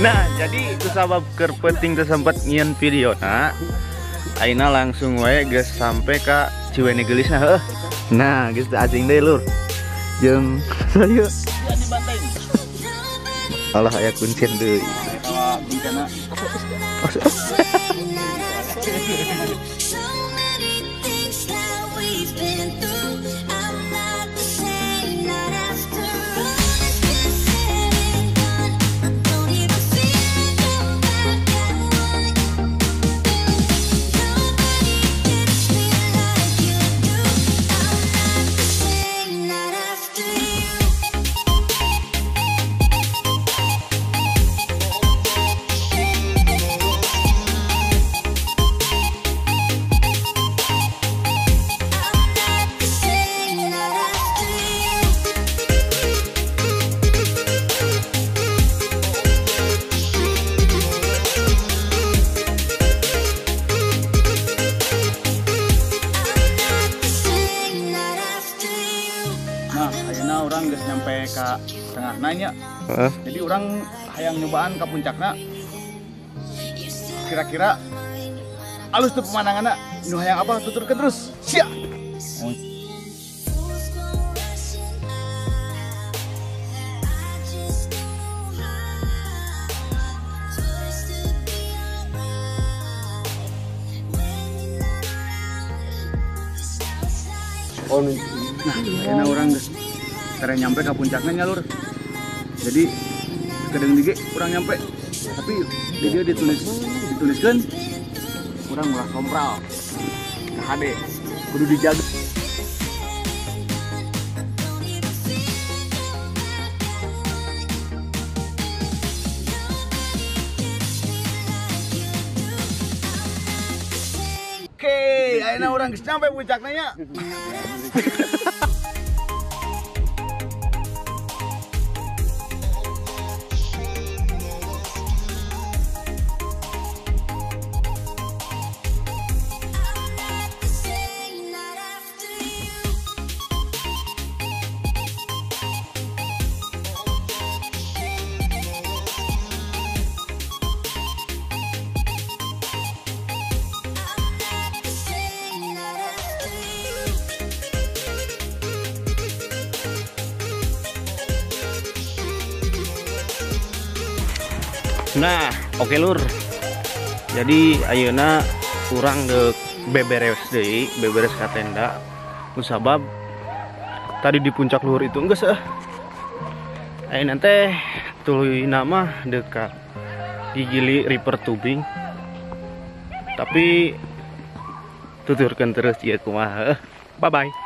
Nah, jadi itu sabab keur peuting teu sempet nyieun video na. Ayeuna langsung wae geus sampai ka Ciwene Geulisna heuh. Nah, geus teu asing deui lur. Jeung saya Allah aya kuncen deui. Nyampe ke tengah nanya. Jadi orang hayang nyobaan ke puncakna. Kira-kira alus tuh pemandanganna. Nu hayang apa tuturkeun terus. Sia. Oh, nah, ayeuna urang geus karena nyampe ke puncaknya nyalur. Jadi kadang dige kurang nyampe, tapi di dia dituliskan kurang ulah sompral ke HD kudu dijaga. Oke, ayeuna urang geus nyampe puncaknya nya. Nah, oke lur. Jadi ayeuna kurang deuk beberes deui, beberes ka tenda. Musabab tadi di puncak luhur itu geus ah. Ayeuna teh tuluy nama deuk ka Gigili River Tubing. Tapi tuturkeun terus ieu kumaha. Bye bye.